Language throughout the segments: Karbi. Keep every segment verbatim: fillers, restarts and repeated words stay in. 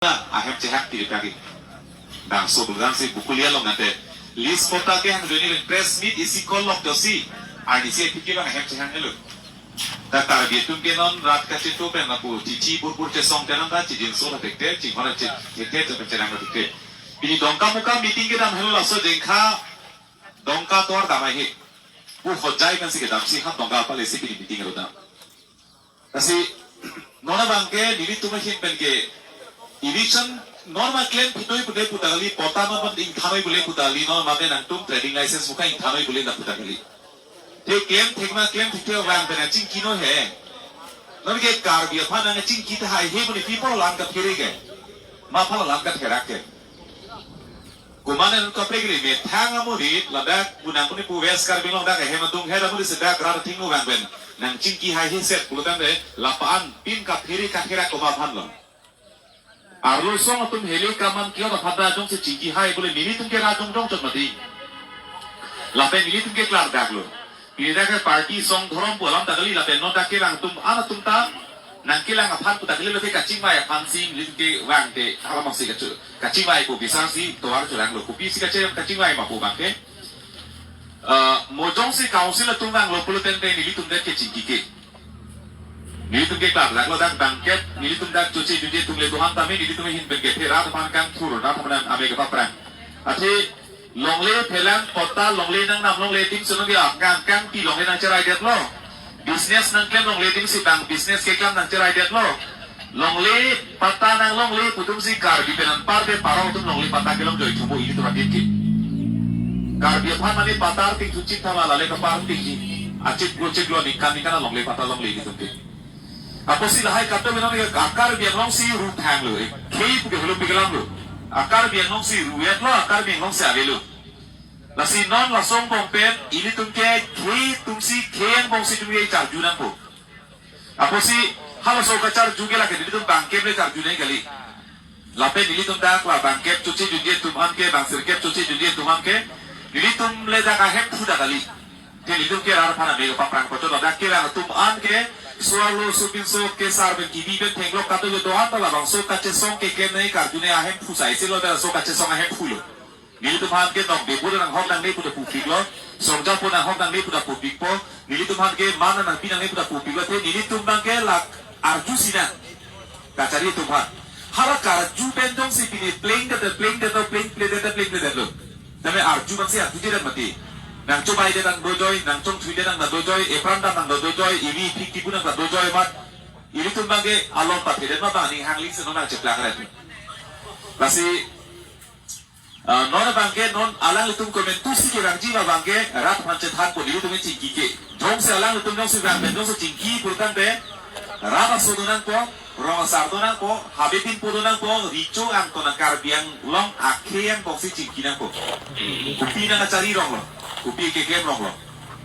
ahem chehang tiri pagi. Bangso program si bukulia long nate. List kota kehang joni press meet isi call lok dosi. Arnisi aphi ke bang ahem chehang elo. Ta Karbi atum ke non rat kachetu pen lapu chichi burbur chesong tenang ta chijinso la tekte, chinghon che tekte, che cherang la tekte. Pini Dongkamukam meeting kedam helo laso Jengkha Dongka tovar dam ahe. Pu hojai kan si kedam si ha Dongka pale si pini meeting kedam. Lasi, non abang ke, nelitum ahin pen ke, eviction, non ma klem phitoi pute pu ta kali, pata non ma ingthanoi pule pu ta kali, non ma pen nangtum trading license muka ingthanoi pule na pu ta kali. Te klem thek ma klem thek te vang pen chingki noi he. Non ke Karbi aphan nangchingki tahai he pu ne pi polo lam kaphere ke. Ma polo lam katherak ke. Komat nang kaprek ri methang amurit ladak pu nang puni pu West Karbi Anglong dak ahem atum het amurit si dak rat athengno vang pen nangchingki hai he set pulo tangte lapu-an pin kaphere katherak komat aphan lo. Arlo song atum hele kaman kiot aphan ta jongsi chingki hai pule nelitum ke ra jongjong chot mati. Lapen nelitum ke klardak lo. Pini dak ke party song dhorom pu alam ta kali lapen non dak kelang atum an atum ta nangkelang aphan pu ta kali lote kachingvai aphan si nelitum ke vang te alam si kachu kachingvai pu bisar si tovar churang lo, kopi si kache kachingvai ma pu bang ke. Eh, mo jongsi council atum vang lo pulo tangte nelitum det ke chingki ke. Nelitum ke klardak lo dak bangkep, nelitum dak choche juje atum le dohan tame nelitum ahin pen ke phe rat aphan kangthur rat aphan ame kepaprang. Athe longle phelang pata longle nangnam longle adim si nonke akang kangpi longle nangcherai det lo. Business nangklem longle adim si bang business keklam nangcherai det lo. Longle pata nang longle pu atum si Karbi pen anparpe parong atum longle pata kelong joi thupo ilitum adim ke. Karbi aphan mane pata arting thuchit thama lale kapar tingji. Achit glo chit glo ningkan ningkan longle pata longle ilitum ke. Apotsi lahai kato binong ke Karbi Anglong si ru thang lo. Khei pu ke helo pi kelam lo. Karbi Anglong si ru et lo, Karbi Anglong si ave lo. Lasi non laso angbong pen ilitum ke khei atum si khei angbong si itum ke charju nangpo. Apotsi halaso kacharju ke lake nelitum bangkep le charju nai kali. Lapen nelitum dak la bangkep choche junje atum an ke, bang sirkep choche junje atum an ke, nelitum le dak ahemphu dak kali. Te nelitum ke rat aphan ame kepaprang pachot ladak kelang atum an ke, suarlo supinso kesar pen kibi pen thenglok kato yo doan ta labangso kachesong keklem nai karju nai ahemphu sai si lo, dak laso kachesong ahemphu lo. Nelitum aphan ke nokde pu nanghok nangne pu ta pupik lo, songja pu nanghok nangne pu ta pupikpo, nelitum aphan ke man nangpi nangne pu ta pupik lo, te nelitum abang ke lak arju sinang. Kachari atum aphan. Hala karju pen jongsi pini plengdet plengdet lo, plengpledet plengpledet lo. Tame arju abang si arju jerat mati. Nangchobaidet nang dojoi, nangchongthuidet nang dojoi, epran dam nang dojoi, imi phik kibu nang dojoi amat. Ilitum abang ke along pathedet ma bang ning hangling si non nangcheplang ret. Lasi Ah, non abang ke non alanglitum komantu si kevangji ma abang ke rat aphan chethanpo, nelitum chingki ke. Jongsi alanglitum jongsi vang pen jongsi chingki pulotangte rat aso do nangpo, rong asar do nangpo, habe pinpo do nangpo, recho angton nang Karbi Anglong akhei angbong si chingki nangpo. Kopi nangkachari rong lo, kopi keklem rong lo.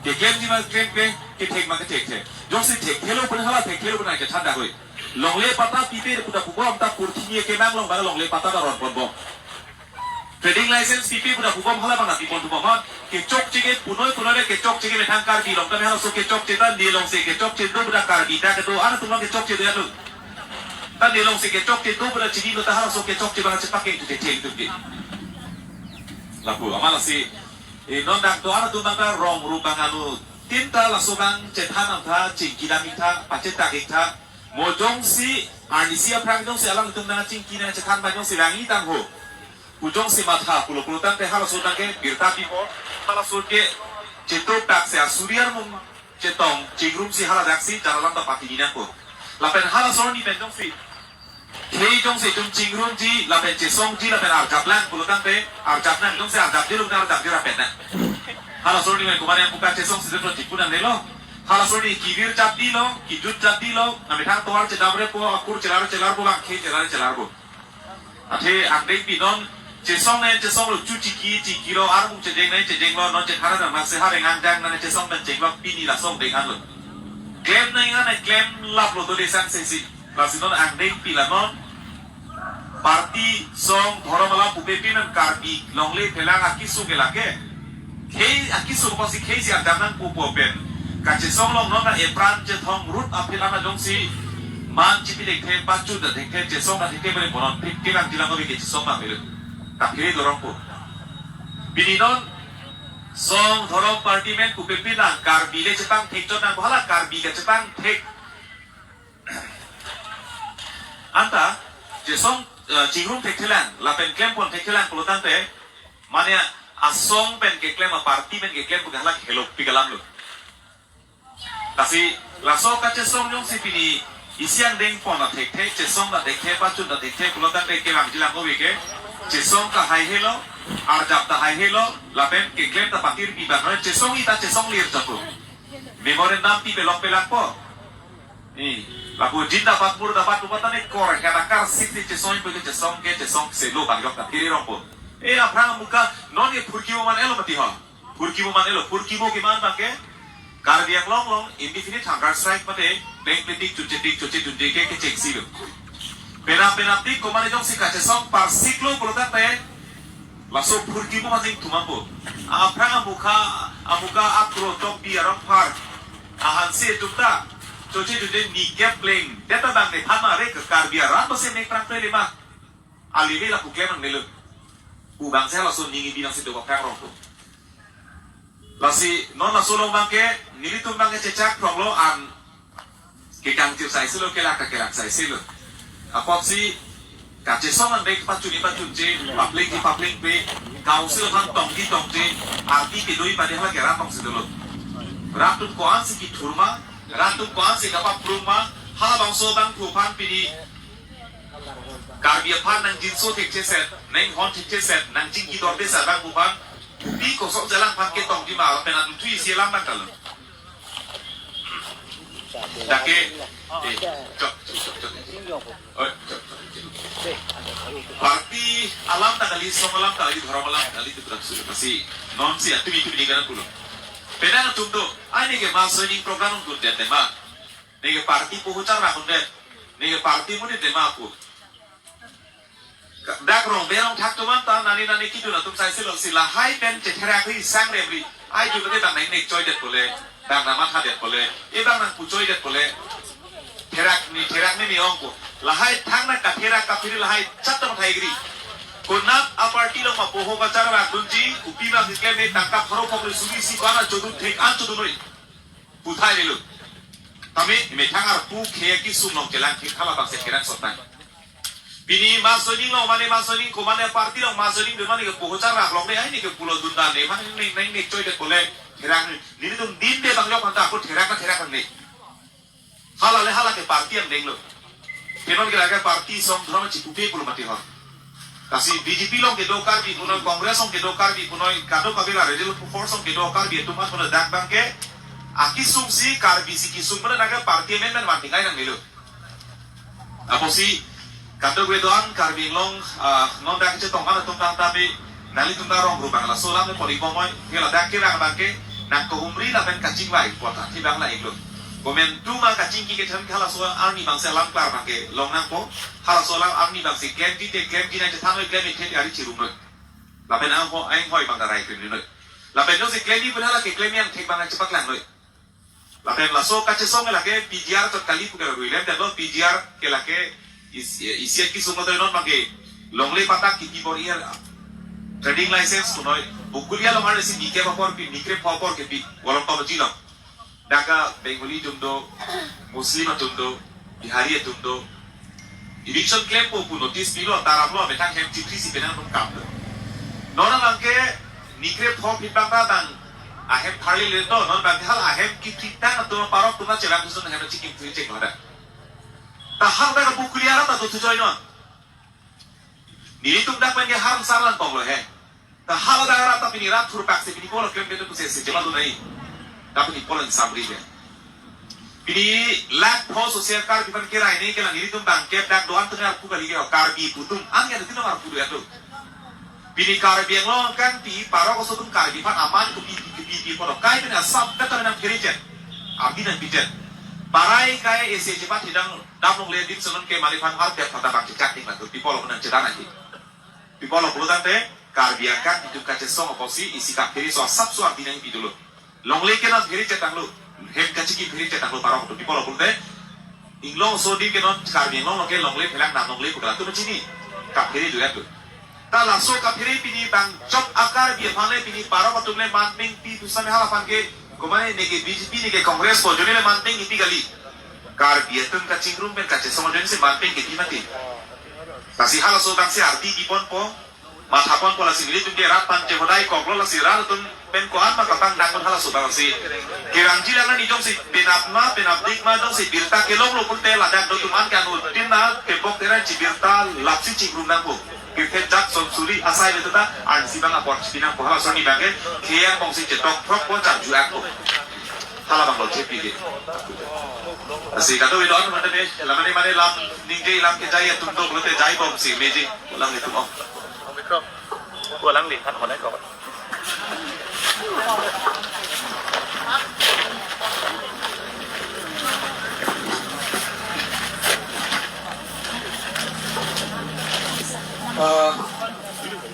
Keklemji ma klemkle, kethek ma kethekthe. Jongsi thekthelo pen hala thekthelo pen nangchethan dak hoi. Longle pata pipe pu ta pubom ta purthimi kemang long abang longle pata ta ron ponbom. Trading license pipe pu ta pubom hala abang ta pipon pubom hon. Kechokche ke punoi punoi le kechokche ke methang Karbi Anglong tame halaso kechokche ta ne along si kechokche do pu ta Karbi ta kedo an atum along kechokche do ya lo. Ta ne along si kechokche do pu ta chini lo ta halaso kechokche abang chepakeng tu kecheng tu ke. Lapu amat lasi, eh, non dak do an atum abang ta rong ru abang anu tin ta laso abang chethan nangtha chingki dam ik tha, pachetang ik tha. Mo jongsi arnisi aphrang jongsi alangtum nangchingki nangchethan abang jongsi vangji tang ho. Pu jongsi matha pulo pulotangte halaso abang ke birta pipo, halaso ke chetok dak si asuri armung chetong chingrum si haladak si jar alam ta pati nangpo. Lapen halaso arni pen jongsi khei jongsi itum chingrumji lapen chesongji lapen arjap lang pulotangte arjap nang, jongsi arjapji lo arjapji rapet nang. Halaso arni pen komat nangpu kachesong si itum chingki nangne lo. Halaso arni kevir japdi lo, kejut japdi lo, na methang tovar chedamrepo, akur chelar chelarpo, bang khei chelar chelarpo. Athe angdeng pi non chesong nang chesong lo, chu chingki chingki lo, armung chejeng nang chejeng lo, non chethara nang nang seha rengang dang nang chesong nang cheng lo, pini laso angdeng an lo. Klem nang an klem lap lo to desang sesi. Lasi non angdeng pi la non party song dhorom alam pupe pi nang Karbi longle phelang akesung ke lake. Khei akesung kosi khei si arjap nangpo pu pen. Kachesong along non na epran chethong rut aphi lama jongsi Man chipi thekthe, pachun ta thekthe, chesong ta thekthe, beri bonon phit ke kang jilang ko bike chesong ma melu. Kaphere dorong po. Pini non song dhorom party men kupepi lang, Karbi le chepangthek chot nang, hala Karbi kachepangthek anta chesong, eh, chingrum thekthelang, lapen klempon thekthelang pulotangte, mane asong pen keklem, aparty pen keklem pu halak helopik alam lo. Lasi laso kachesong jongsi pini isi angdeng pon ta thekthe, chesong ta thekthe, pachun ta thekthe pulotangte kevang jilang ko bike chesong ta haihelo, arjap ta haihelo, lapen keklem ta patirpi bang, chesong ita chesong lir chot lo. Memorandum pi pelok pelak po. Ni, lapu jin dapat mur dapat upatane kor kata karsik si chesong pu chesong ke chesong selo bang yok ta phiri rong po. E aphrang amuka non ke phurkimo man-elo mati ho. Phurkimo man-elo, phurkimo keman bang ke Karbi Anglong along indefinite hunger strike mate beng pletik chuchetik chuche chunche ke kechengsi lo. Penap penap tik komane jongsi kachesong parsiklo pulotangte laso phurkimo masing thumampo. Aphrang amuka, amuka akro tokbi arong phar ahanse tukta choche choche ni kepleng deta bang ne thama re ke Karbi arat bose ne prang pele ma. Alive lapu klem ang nelo. Pu bangse laso ning ibi nangsi do aphrang rong po. Lasi non laso along bang ke nelitum bang ke chechak prong lo an kekang chir sai selo, kelak ta kelak sai selo. Apotsi kachesong angdeng pachuni pachunche, paplengji paplengpe, council aphan tongji tongche, arti kedoi pade hala ke rat tongsi dolo. Rat atum ko-ansi kethur ma, rat atum ko-ansi kapaprung ma, halabangso abangphu aphan pini Karbi aphan nangjinso thektheset, nanghon thektheset, nangchingki dordeset abangphu aphan, pi kosok jalang aphan ketongji ma, lapen aduthu isi alam nangkalo. Dake, eh, chok, chok, chok, chok. Oh, chok, chok, chok. Party alam ta kali, song alam ta kali, dhorom alam ta kali, tu berat sulit. Pasi non si atumi atumi ni kana pulo. Penang atum do, ai neke mass joining program un-edet ma. Neke party pu huchar ra un-edet. Neke party mu-edet ma pu. Dak rong berong thak tuman ta nani nani kidun atum sai silo si lahai pen chetherak ri sangrem ri. Ai tu bang nang nek choidet pole, bang nang mathadet pole, e bang nang pu choidet pole. Therak ni, therak ni ni ong ko. Lahai thang na katherak kaphiri lahai chat ta mathai gri. Konat aparty along ma poho kachar bak dunji, kopi ma keklem ne tangka pharo phok ri suri si bana chodun thek an chodun noi. Puthai lelo. Tame methang arpu khei kesung along kelang thek halabangse kelang sotang. Pini mass joining along mane mass joining ko mane party along mass joining de mane ke poho char rak along de ai neke pulo dunda ne mane ne ne ne choidet pole therak ne. Nelitum din de bang yok manta ko therak na therak ne. Hala le hala ke party angdeng lo. Ke non ke lake party song dhorom chipupe pulo mati ho. Lasi B J P along kedo Karbi punoi, Congress along kedo Karbi punoi, kadokave la regional force along kedo Karbi atum aphan punoi dak bang ke akesung si Karbi si kesung mana dak ke party amendment man tingkai nangnelo. Apotsi kadokave do-an Karbi Anglong, ah, non dak chetong mana atum tangte nanglitum ta rong ru bang laso alam le pori bomoi, ke ladak kevang bang ke nangkehumri lapen kachingvai kota thi bang la iklo. Komentu ma kachingki kethan ke halaso arni bangsi alam klar bang ke long nangpo. Halaso alam arni bangsi klemji te klemji nang chethan noi, klemji te ari chirum noi. Lapen anghoi anghoi bang darai klemji noi. Lapen jongsi klemji pun hala ke klemji angthek bang nang chepaklang noi. Lapen laso kachesong lake P G R chot kali pu ke ruilem detlo, P G R ke lake is-, isi akesung lo non bang ke longle patak kipi bor iya trading license punoi, Bokulia along arsi nike apor pi, nike apor kepi, volong toloji lo. Dak ke Bengali atum do, Muslim atum do, Bihari atum do. Eviction klempo pu notice pilo, taramlo, methang hem chithri si penang atum kam do. Non bang ke nike apor pi bang ta bang ahem tharli le do, non bang ke hal ahem kithri tang atum parok atum na chelang kusun ahem chikim thri chek lo dak. Ta hal dak Bokulia arat ta do thujoi non. Nelitum dak pen ke har sar lang tong lo he. Ta hala dak arat ta pini rat thurpak si pini polo klem ketu pusi si jema tu nai. Ta pini polo samri ke. Pini lakh pho social Karbi aphan kerai ne ke lang nelitum bang ke dak do-an tu ne arpu kali ke Karbi pu atum an ke tu ne arpu do ya tu. Pini Karbi Anglong kan pi parok aso atum Karbi aphan aman kepi kepi pi polo kai pini asap kata nang kiri jen. Abi nang bijen. Parai kai ese cepat hidang dam longle dim senon ke mari aphan har tiap kata bang cecak ning la tu pi polo nang cedang ahi. Pi polo pulotangte, Karbi angkat itum kachesong apotsi isi kaphere so asap so abinang pi dolo. Longle ke nang phere chetanglo, hem kachiki phere chetanglo parok tu pi polo pulote. Inglong so di ke non Karbi Anglong lo ke longle phelang nam longle pukla tu machini. Kaphere duet tu. Ta laso kaphere pini bang chok a-Karbi aphan le pini parok atum le manpeng pi tu same hala aphan ke kumane neke B J P neke Congress ko jone le manpeng pi kali. Karbi atum kachingrum pen kachesong jone si manpeng pi mati. Lasi halaso bang si arti kipon po. Matha pon po lasi nelitum ke rat pan chehodai koklo lasi rat atum pen ko-an ma kapangdang pon halaso bang si. Kerangji lang ni jongsi penap ma, penap dik ma jongsi birta kelong lo pulote ladak do tuman ke anu tin na kepok teran chi birta lapsi chingrum nangpo. Kephet jak son suri asai le tuta ansi bang apor chipinang po halaso ni bang ke kheyang bong si chetok throk po chak juak po. Hala bang lo chepi ke. Lasi kado idon mane me, lamane mane lam ningje lam kejai atum do pulote jai bom si meji. Ulang itu om. Ulang di kan honai ko. Ah,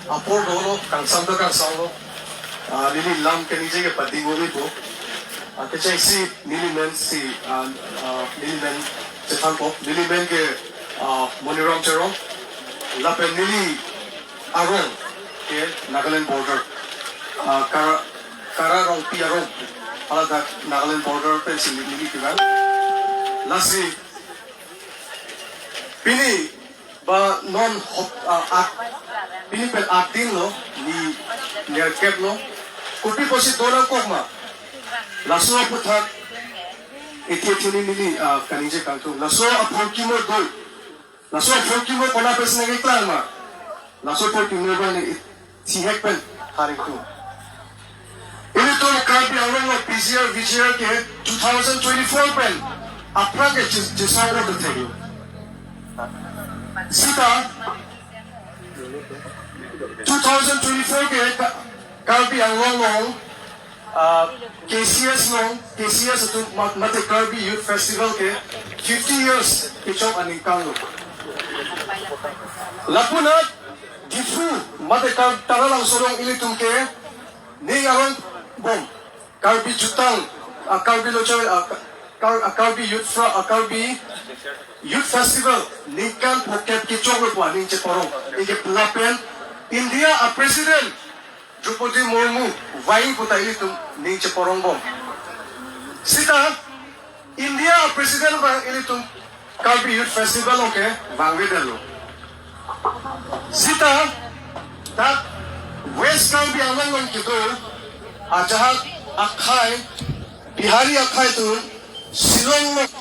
apor dolo, kangsam do kangsam lo. Ah, neli lam keningje ke pading uli po. Ah, kechengsi neli men si, ah, ah, neli men chethan po. Neli men ke, ah, Moniram Terang. Lapen neli arong ke Nagaland border. Ah, Kara, Kara Rongpi arong. Haladak Nagaland border pensi neli kevang. Lasi pini ba non hop, ah, at, pini pen atin lo, ni nerkep lo. Kopi pusi donang kok ma. Laso aputhak, iti iti ni neli, ah, kaningje kangtung. Laso aphurkimo do. Laso aphurkimo kona pes nangkeklang ma. Laso aphurkimo ba ni thihek pen hari tu. Ilitum Karbi Anglong lo P G R, V G R ke two thousand twenty-four pen aphrang ke chis-, chisong lo tethek lo. Sita two thousand twenty-four ke Ka-, Karbi Anglong lo, ah, K C S lo, K C S atum mat-, mate Karbi Youth Festival ke fifty years kechok aningkan lo. Lapunat Diphu mate Kar-, Taralangso along ilitum ke ning arong bom. Karbi Jutang, ah, Karbi Lo Choi, ah, Kar-, ah, Karbi Youth Fra-, ah, Karbi Youth Festival ningkan phokep kechok lo pu aning cheparong. Ike lapen India a-President Droupadi Murmu vang pu ta ilitum ning cheparong bom. Sita India President abang ilitum Karbi Youth Festival along ke vangvedetlo. Sita dak West Karbi Anglong along kedo ajahak akhei Bihari akhei atum Shillong along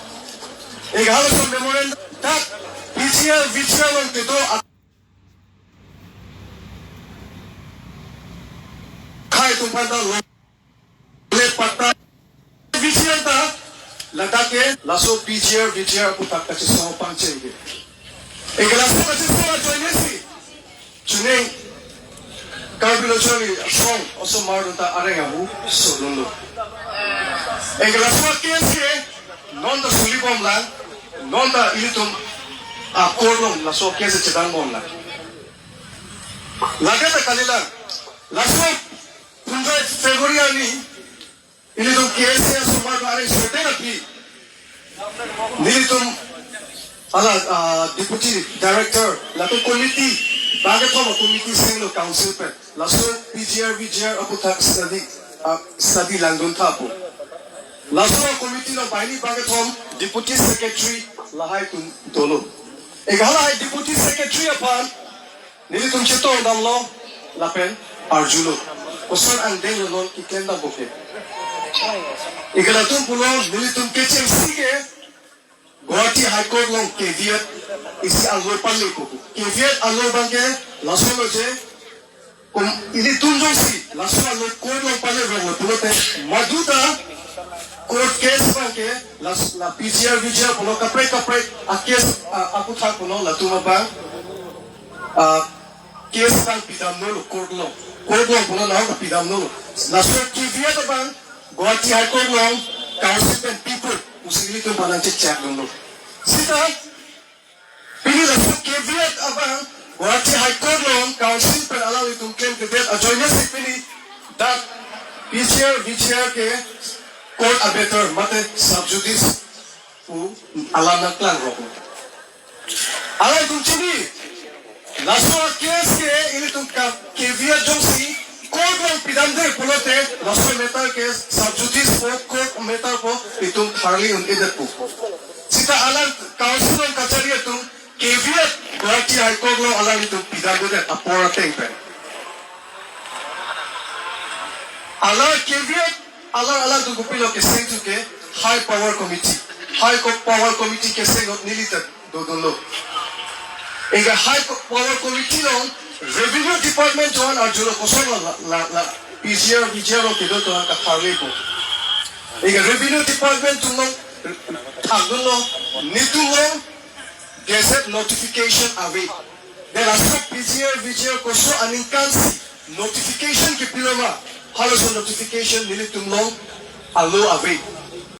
egal memorandum dak P G R V G R along kedo a- Akhei atum aphan ta longle patta V G R ta ladak ke laso P G R V G R aputhak kachesong pangcheng ke. Anke laso kachesong ajoine si chuning Karbi Lo Choi asong osomar ta areng ahu sodun lo. Anke laso case ke non ta suli bom lang, non ta ilitum a-court along laso case chedang bom lang. Lake ta kalilang. Laso phunjai February arni, ilitum K S A asomar do areng sete rapi. Nelitum hala, ah, Deputy Director, latum committee, bangkethom committee senglo council pen. Laso P G R V G R aputhak study, ah, study langdun tha pu. Laso committee along banghini bangkethom Deputy Secretary lahai atum dolo. Anke halahai Deputy Secretary aphan nelitum chetong damlo lapen arjulo. Koson angdeng lo non keklem dam koke. Anke latum pulo nelitum kechengsi ke Guwahati High Court along caveat isi alo pale koko. Caveat alo abang ke laso lo je, kum, ilitum jongsi laso alo court along pale rong lo pulote madu ta court case abang ke las-, la P G R V G R pulo kaprek kaprek a-case, ah, aputhak pulo latum abang, ah, case abang pidamnolo court along. Court along pulo lahai pidamnolo. Laso caveat abang Guwahati High Court along council pen pipo pusi ilitum aphan nangchechakdunlo. Sita pini laso caveat abang Guwahati High Court along council pen alanglitum klemkledet ajoine si pini dak P G R V G R ke court arbiter mate sub judice pu alam nangklang rok. Alangtum chini, laso a-case ke ilitum ka K V R jongsi court along pidamde pulote laso matter ke sub judice po, court matter po, itum tharli un-edetpo. Seta alang council along kachari atum K V R Guwahati High Court along alanglitum pidamdedet apor ateng pen. Alang K V R, alang alangtum kopilo keseng thu ke High Power Committee. High Co-, Power Committee keseng ahut neli ta dodunlo. Anke High Co-, Power Committee along Revenue Department join arjulo, koson la, la, la, P G R, V G R along kedo atum aphan katharlepo. Anke Revenue Department atum along thakdunlo, netum along gazette notification ave. Then laso P G R, V G R koson aningkan si notification kepilo ma, halaso notification nelitum along alo ave.